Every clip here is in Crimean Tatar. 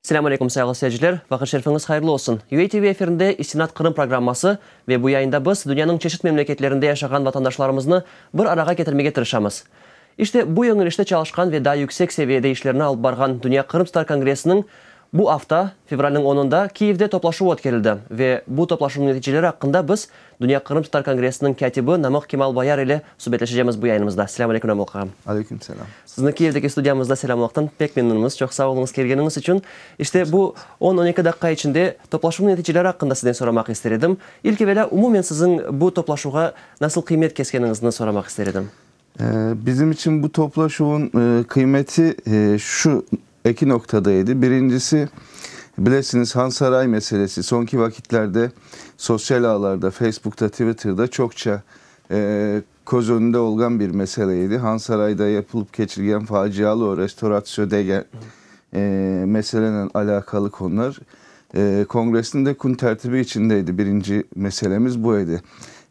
Selâm aleyküm, sayğılı seyirciler! Vaqıt şerifiñiz hayırlı olsun! UATV efirinde İstinat Qırım programması ve bu yayında biz dünyanıñ çeşit memleketlerinde yaşağan vatandaşlarımıznı bir arağa ketirmege tırışamız. İşte, bu yöñelişte çalışqan ve daa yüksek seviyede işlerni alıp barğan Dünya Qırımtatar Kongressiniñ bu afta, fevralniñ onunda, Kiyevde toplaşuvı ötkerildi ve bu toplaşuvnıñ neticeleri aqqında biz Dünya Qırımtatar Kongressiniñ kâtibi Namıq Kemal Bayar ile subetleşecemiz bu yayınımızda. Selâm aleyküm, Namıq ağam. Aleyküm selâm. Sizni Kiyevdeki studiyamızda selâmlaqtan pek memnünmiz. Çoq sağ oluñız kelgeniñiz içün. İşte, bu on, on eki daqqa içinde toplaşuvnıñ neticeleri aqqında sizden soramaq ister edim. İlk evelâ, umumen siziñ bu toplaşuvğa nasıl qıymet keskeniñizni soramaq ister edim. Bizim içün bu toplaşuvın qıymeti şu eki noqtada edi. Birincisi, bilesiñiz, Hansaray meselesi soñki vakitlerde sosyal ağlarda, Facebookta, Twitterda çoqça köz önünde olğan bir mesele edi. Hansarayda yapılıp keçilgen facialı o restoratsiya degen meselenen alâqalı konular Kongressniñ de kün tertibi içinde edi. Birinci meselemiz bu edi.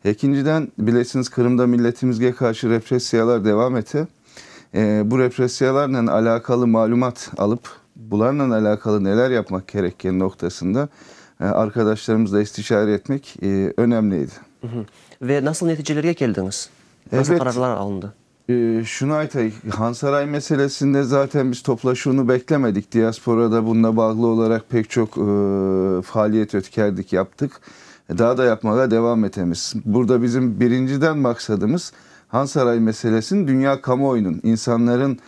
Ekinciden, bilesiñiz, Qırımda milletimizge qarşı repressiyalar devam ete. Bu repressiyalarnen alâqalı malümat alıp, bularnen alâqalı neler yapmaq kerekkeni noqtasında arqadaşlarımızla istişare etmek önemli edi. Ve nasıl neticelerge keldiñiz? Nasıl qararlar alındı? Şunı aytayıq, Hansaray meselesinde zaten biz toplaşuvnı beklemedik. Diasporada bununla bağlı olaraq pek çoq faaliyet ötkerdik, yaptıq. Daa da yapmağa devam etemiz. Burada bizim birinciden maqsadımız, Hansaray meselesini dünya kamuoyunıñ, insanların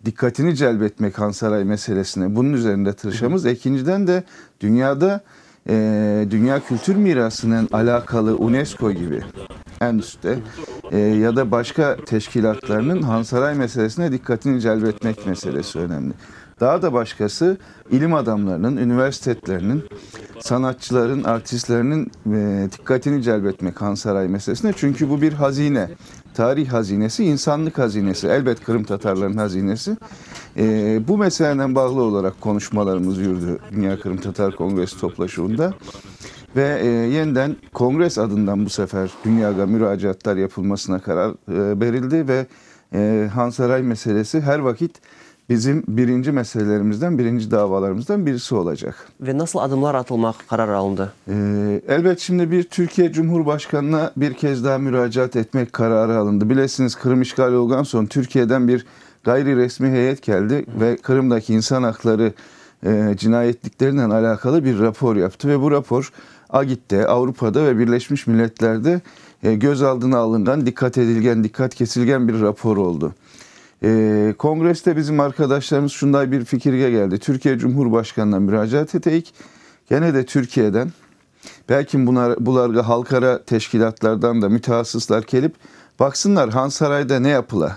diqqatini celp etmek Hansaray meselesine. Bunıñ üzerinde tırışamız. Ekinciden de dünyada Dünya kültür mirasınen alâqalı UNESCO kibi eñ üstte ya da başqa teşkilâtlarnıñ Hansaray meselesine diqqatini celp etmek meselesi önemli. Daa da başqası, ilim adamlarınıñ, üniversitetlerniñ, sanatçıların, artistlerniñ diqqatini celp etmek Hansaray meselesine, çünki bu bir hazine. Tarih hazinesi, insanlıq hazinesi, elbet qırımtatarlarnıñ hazinesi. Bu meselenen bağlı olaraq konuşmalarımız yürdi Dünya Qırımtatar Kongresi toplaşuvında ve yeniden Kongress adından bu sefer dünyağa müracaatlar yapılmasına qarar berildi ve Hansaray meselesi her vakit Bizim birinci meselelerimizden, birinci davalarımızdan birisi olacaq. Ve nasıl adımlar atılmaq qarar alındı? Elbet, şimdi bir Türkiye Cumhurbaşqanına bir kez daa müracaat etmek qararı alındı. Bilesiñiz, Qırım işğal olğan soñ Türkiyeden bir ğayri resmiy heyet keldi ve Qırımdaki insan aqları cinayetliklerinen alâqalı bir rapor yaptı ve bu rapor AGİTte, Avropada ve Birleşmiş Milletlerde göz aldına alınğan, diqqat edilgen, diqqat kesilgen bir rapor oldı. Kongresste bizim arqadaşlarımız şunday bir fikirge keldi, Türkiye Cumhurbaşqanına müracaat eteyik, kene de Türkiyeden, belki bularğa halqara teşkilâtlardan da mütehassıslar kelip, baqsınlar Hansarayda ne yapıla,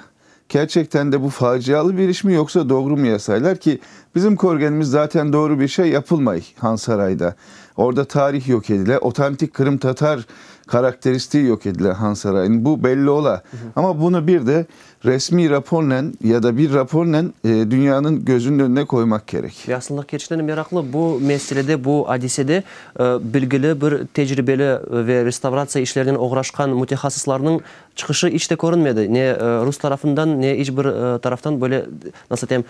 kerçekten de bu facialı bir işmi yoqsa doğru mu yasaylar ki, bizim körgenimiz zaten doğru bir şey yapılmay Hansarayda. Orada tarih yoq edile, otantik qırımtatar karakteristiği yoq edile Hansaraynıñ, bu belli ola. Amma bunı bir de Resmiy rapornen ya da bir rapornen dünyanıñ gözüniñ önüne qoymaq kerek. Ve aslında kerçekten de meraqlı, bu meselede, bu adisede bilgili, bir tecribeli ve restavratsiya işlerinen oğraşqan mütehassıslarnıñ çıqışı iç de körünmedi. Ne rus tarafından, ne iç bir taraftan böyle, nasıl aytayım,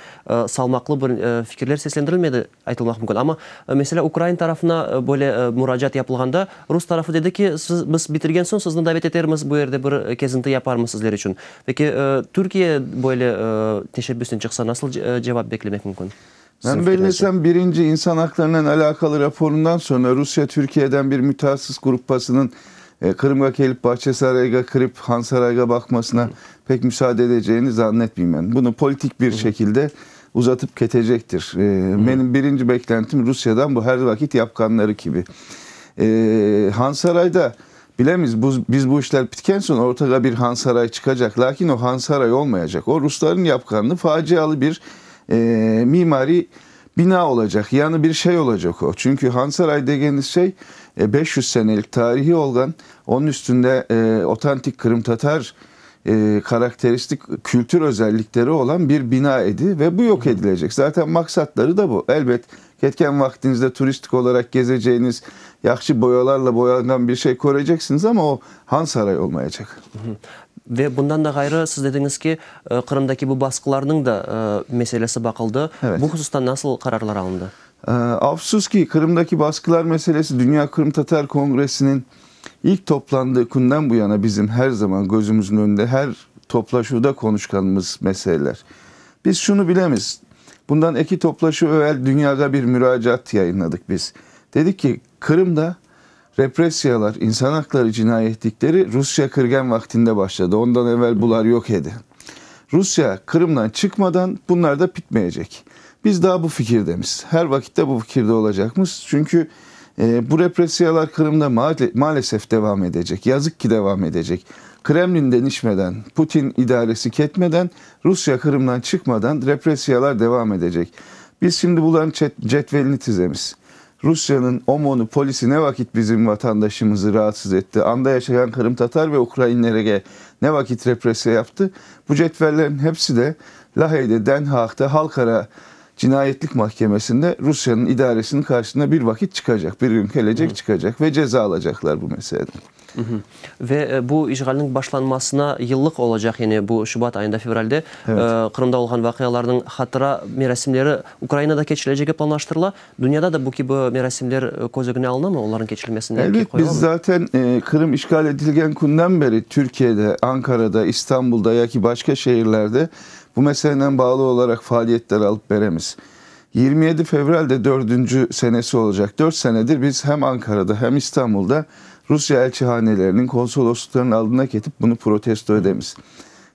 salmaqlı bir fikirler seslendirilmedi. Aytılmaq mümkün. Amma, meselâ, ukrain tarafına böyle muracaat yapılğanda, rus tarafı dedi ki, siz, biz bitirgen soñ sizni davet etermiz, bu yerde bir kezinti yaparmız sizler içün. Peki, Türkiye böyle teşebbüsnen çıqsa, nasıl cevap beklemek mümkün? Men bellesem, birinci insan aqlarınen alâqalı raporundan soñra Rusiye Türkiyeden bir mütehassıs gruppasınıñ Qırımğa kelip Bağçasarayğa kirip Hansarayğa baqmasına pek müsaade edeceğini zannetmeymen. Bunı politik bir şekilde uzatıp ketecektir. Menim birinci beklentim Rusiyadan bu her vakit yapqanları kibi. Hansarayda, bilemiz, bu, biz bu işler bitken soñ ortağa bir Hansaray çıqacaq, lâkin o Hansaray olmayacaq. O rusların yapqanı facialı bir mimariy bina olacaq, yani bir şey olacaq o. Çünki Hansaray degeniz şey 500 senelik tarihi olğan, onıñ üstünde otantik qırımtatar karakteristik kültür özellikleri olan bir bina edi ve bu yoq edilecek. Zaten maqsatları da bu. Elbet, ketken vaqtıñızda turistik olaraq gezeceğiniz, yahşı boyalarla boyanğan bir şey köreceksiñiz, amma o Han Saray olmayacaq. Ve bundan da ğayrı, siz dediñiz ki, Qırımdaki bu basqılarnıñ da meselesi baqıldı. Evet. Bu hususta nasıl qararlar alındı? Afsus ki, Qırımdaki basqılar meselesi Dünya Qırımtatar Kongressiniñ ilk toplandığı künden bu yana bizim her zaman közümizniñ önünde, her toplaşuvda konuşqanımız meseleler. Biz şunı bilemiz, bundan eki toplaşuv evel dünyağa bir müracaat yayınladıq biz. Dedik ki, Qırımda Repressiyalar, insan aqları cinayetlikleri Rusya kirgen vaqtında başladı, ondan evel bular yoq edi. Rusya Qırımdan çıqmadan bunlar da bitmeycek. Biz daa bu fikirdemiz, her vaqıt da bu fikirde olacaqmız, çünki bu repressiyalar Qırımda maalesef devam edecek, yazıq ki devam edecek. Kremlin denişmeden, Putin idaresi ketmeden, Rusya Qırımdan çıqmadan repressiyalar devam edecek. Biz şimdi buların cetvelini tizemiz. Rusyanıñ OMONı, polisi ne vaqıt bizim vatandaşımızı raatsız etti, anda yaşağan qırımtatar ve ukrainlerge ne vaqıt repressiya yaptı, bu cetvellerin hepsi de Laheyde, Den Haagda, Halqara Cinayetlik Mahkemesinde Rusyanıñ idaresiniñ qarşısına bir vaqıt çıqacaq, bir gün kelecek, çıqacaq ve ceza alacaqlar bu meseleden. Ve bu işğalniñ başlanmasına yıllıq olacaq, yani bu şubat ayında, fevralde Qırımda olğan vaqialarnıñ hatıra merasimleri Ukrainada keçirilecegi planlaştırıla. Dünyada da bu kibi merasimler köz ögüne alınamı, olarnıñ keçirilmesine Elbet, biz zaten Qırım işğal etilgen künden beri Türkiyede, Ankarada, İstanbulda yaki başqa şehirlerde bu meselenen bağlı olaraq faaliyetler alıp beremiz. 27 fevralde dördünci senesi olacaq. Dört senedir biz hem Ankarada, hem İstanbulda Rusya elçihaneleriniñ, konsolosluqlarınıñ aldına ketip bunı protesto edemiz.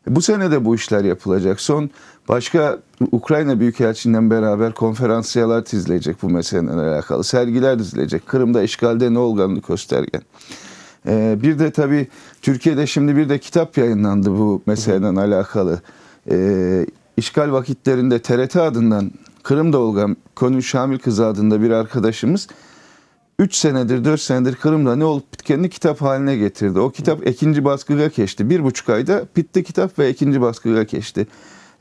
Bu sene de bu işler yapılacaq. Soñ başqa Ukrayna Büyükelçinen beraber konferansiyalar tizilecek bu meselenen alâqalı, sergiler dizilecek, Qırımda işğalde ne olğanını köstergen. Bir de tabi Türkiyede şimdi bir de kitap yayınlandı bu meselenen alâqalı. İşğal vaqitlerinde TRT adından Qırımda olğan Könül Şamil qızı adında bir arkadaşımız üç senedir, dört senedir Qırımda ne olup bitkenini kitap haline getirdi. O kitap ekinci baskığa keçti. Bir buçuq ayda bitti kitap ve ekinci baskığa keçti.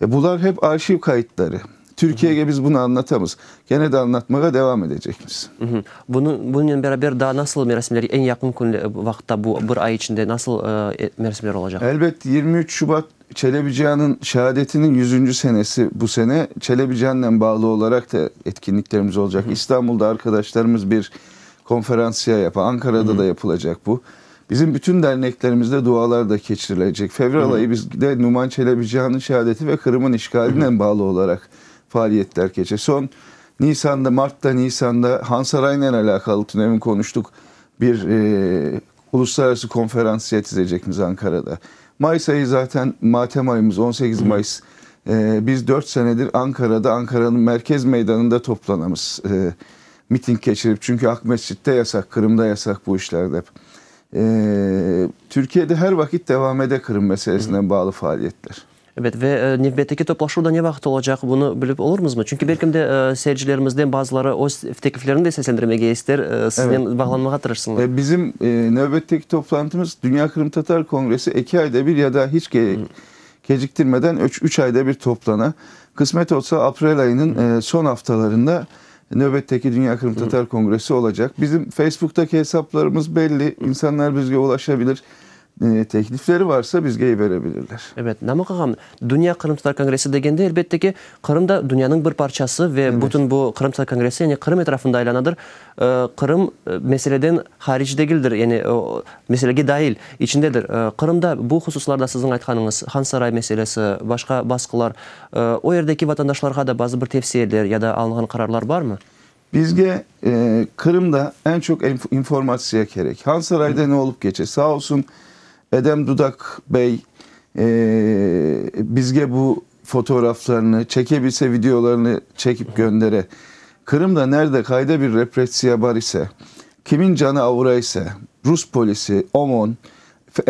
Bular hep arşiv kayıtları. Türkiyege biz bunı anlatamız. Gene de anlatmağa devam edecekmiz. Bunı, bunınen beraber daa nasıl merasimler, eñ yaqın kün, vaqıtta, bu bir ay içinde nasıl merasimler olacaq? Elbet, 23 Şubat Çelebicihan'ın şehadetiniñ yüzüncü senesi bu sene. Çelebicihan'la bağlı olaraq da etkinliklerimiz olacaq. İstanbul'da arkadaşlarımız bir konferansiya yapa, Ankara'da da yapılacaq bu. Bizim bütün derneklerimizde dualar da keçirilecek. Fevral ayı bizde Numan Çelebicihan'ın şehadeti ve Kırım'ın işgaline bağlı olarak faaliyetler keçe. Son Nisan'da, Mart'ta, Nisan'da Hansaray'la alakalı tünevin konuştuk. Bir uluslararası konferansiya tizecekmiz Ankara'da. Mayıs ayı zaten matem ayımız 18 Mayıs. Biz 4 senedir Ankara'da, Ankara'nın merkez meydanında toplanamız. Miting keçirip, çünki Aqmescit'te yasak, Kırım'da yasak bu işler dep. Türkiye'de her vakit devam ede Kırım meselesine bağlı faaliyetler. Ebet, ve nevbetteki toplaşuv da ne vaqıt olacaq, bunı bilip olurmızmı? Çünki belkim de seyircilerimizden bazıları öz tekliflerini de seslendirmege ister, siznen bağlanmağa tırışsınlar. Bizim nevbetteki toplantımız Dünya Qırımtatar Kongresi eki ayda bir ya da hiç geciktirmeden üç ayda bir toplana. Kısmet olsa aprel ayının son haftalarında növbetteki Dünya Qırımtatar Kongresi olacaq. Bizim Facebook'taki hesaplarımız belli, insanlar bizge ulaşabilir. Teklifleri varsa bizge berebilirler. Ebet, Namıq ağam, Dünya Qırımtatar Kongressi degende, elbette ki, Qırım da dünyanıñ bir parçası ve bütün bu Qırımtatar Kongressi, yani Qırım etrafında aylanadır. Qırım meseleden haric degildir, yani meselege dail, içindedir. Qırımda bu hususlarda siziñ aytqanıñız Hansaray meselesi, başqa basqılar, o yerdeki vatandaşlarğa da bazı bir tevsiyeler ya da alınğan qararlar barmı? Bizge Qırımda eñ çoq informatsiya kerek. Hansarayda ne olıp keçe? Sağ olsun Edem Dudak bey bizge bu fotoğraflarını, çekebilse videolarını çekip göndere. Qırımda nerede, qayda bir repressiya bar ise, kimin canı avura ise, Rus polisi, OMON,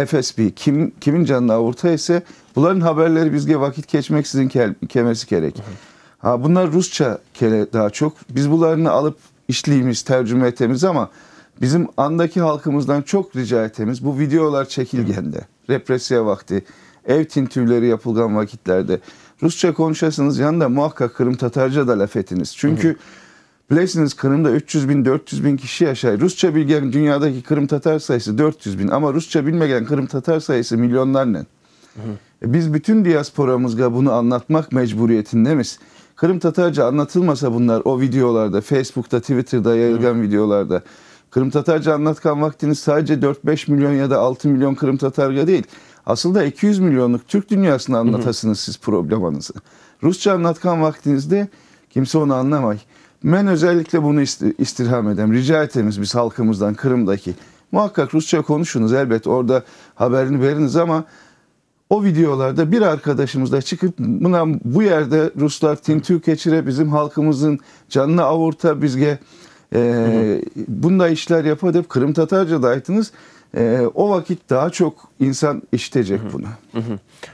FSB kim, kimin canını avurta ise, buların haberleri bizge vakit keçmeksizin kelmesi kerek. Ha, bunlar Rusça kele daha çok. Biz bunlarını alıp işleyimiz, tercüme etemiz ama bizim andaki halkımızdan çok rica etemiz. Bu videolar çekilgende, repressiya vakti, ev tintüvleri yapılgan vakitlerde Rusça konuşasınız yanında muhakkak Kırım Tatarca da laf etiniz. Çünkü bilesiniz Kırım'da 300 bin, 400 bin kişi yaşay. Rusça bilgen dünyadaki Kırım Tatar sayısı 400 bin ama Rusça bilmeyen Kırım Tatar sayısı milyonlarla. Biz bütün diasporamızğa bunı anlatmaq mecburiyetindemiz. Kırım Tatarca anlatılmasa bunlar o videolarda, Facebook'ta, Twitter'da yayılgan videolarda, Kırım Tatarca anlatkan vaktiniz sadece 4-5 milyon ya da 6 milyon Kırım Tatarga değil, aslında 200 milyonluk Türk dünyasına anlatasınız siz problemanızı. Rusça anlatkan vaktinizde kimse onu anlamay. Ben özellikle bunu istirham edem, rica etemiz biz halkımızdan Kırım'daki. Muhakkak Rusça konuşunuz elbet orada haberini veriniz ama o videolarda bir arkadaşımız da çıkıp buna, bu yerde Ruslar tintüv keçire bizim halkımızın canını avurta bizge bunda işler yapa dep Kırım Tatarca da aytınız. O vakit daha çok insan işitecek bunu.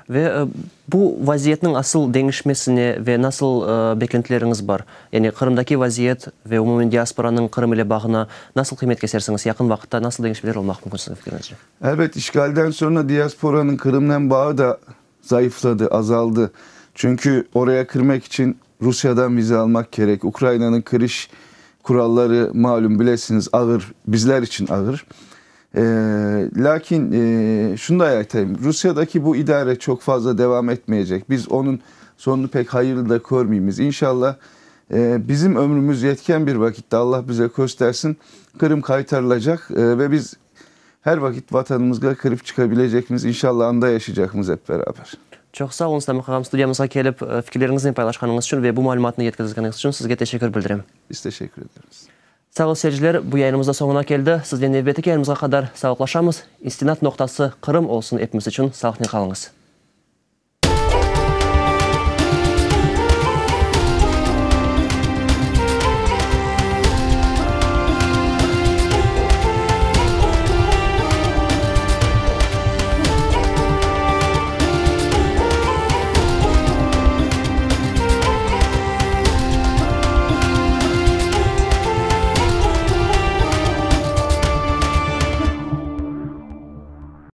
Ve bu vaziyetniñ asıl deñişmesine ve nasıl beklentileriñiz bar? Yani Qırımdaki vaziyet ve umumen diasporanıñ Qırım ile bağına nasıl qıymet kesersiñiz? Yaqın vaqıtta nasıl deñişmeler olmaq mümkün siziñ fikriñizce? Elbet, işğalden soñra diasporanıñ Qırımnen bağı da zayıfladı, azaldı. Çünki oraya kirmek içün Rusiyadan vize almaq kerek. Ukrainanıñ kiriş kuralları, malüm, bilesiñiz, ağır, bizler içün ağır. Lâkin şunday aytayım, Rusiyadaki bu idare çoq fazla devam etmeyecek. Biz onıñ sonunı pek hayırlı da körmeymiz. İnşallah, bizim ömrümüz yetken bir vakitte, Allah bize köstersin, Qırım qaytarılacaq ve biz her vakit vatanımızğa kirip çıqabilecekmiz. İnşallah, anda yaşaycaqmız hep beraber. Çoq sağ oluñız, Namıq ağam, studiyamızğa kelip, fikirleriñiznen paylaşqanıñız içün ve bu malümatnı yetkizgeniñiz içün sizge teşekkür bildirem. Biz teşekkür ederiz. Sağ ol, seyirciler, bu yayınımız da soñuna keldi. Siznen nevbetteki yayınımızğa qadar sağlıqlaşamız. İstinat noqtası Qırım olsun epimiz içün. Sağlıqnen qalıñız.